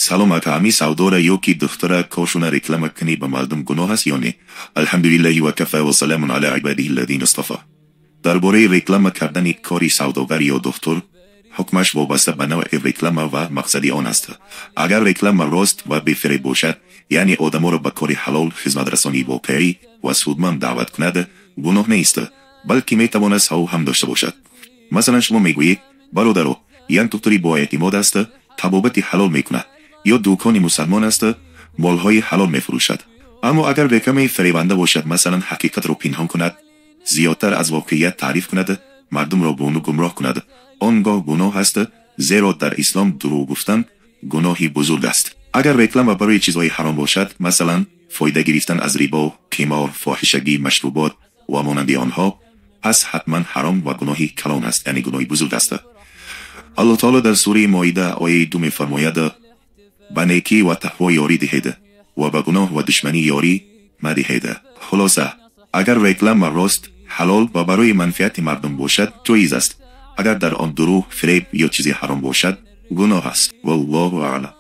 Салом, ака, ҳами савдора ё ки духтара кошуна реклама кунӣ ба мардум гуноҳ аст ё не? Алҳамдулиллаҳи ва кафа ва саламун ала ибадиҳи аллазина истафа. Дар бораи реклама кардани кори савдогар ё духтур, ҳукмаш вобаста ба навъи реклама ва мақсади он аст. Агар реклама рост ва бефиреб бошад, яъне одаморо ба кори ҳалол, хизматрасонии воқеӣ ва судманд даъват кунад, гуноҳ нест, балки метавонад савоб ҳам дошта бошад. Масалан, шумо мегӯед: «Бародаро, як духтури боэътимод аст, табобати ҳалол мекунад» ё «Дукони мусалмон аст, молҳои ҳалол мефурӯшад». Аммо агар рекламаи фиребанда бошад, масалан, ҳақиқатро пинҳон кунад, зиёдтар аз воқеият таъриф кунад, мардумро гумроҳ кунад, он гоҳ гуноҳ аст, зеро дар ислом дурӯғ гуфтан гуноҳи бузург аст. Агар реклама барои чизҳои ҳаром бошад, масалан, фоида гирифтан аз рибо, қимор, фоҳишагӣ, машрубот ва монанди онҳо, пас ҳатман ҳаром ва гуноҳи калон аст, яъне гуноҳи бузург аст. Аллоҳ таоло дар сураи Моида, ояи 2 мефармояд: «Ба некӣ ва тақво ёрӣ диҳед ва ба гуноҳ ва душманӣ ёрӣ мадиҳед». Хулоса, агар реклама рост, ҳалол ва барои манфиати мардум бошад, ҷоиз аст. Агар дар он дурӯғ, фиреб ё чизи ҳаром бошад, гуноҳ аст. Валлоҳу аълам.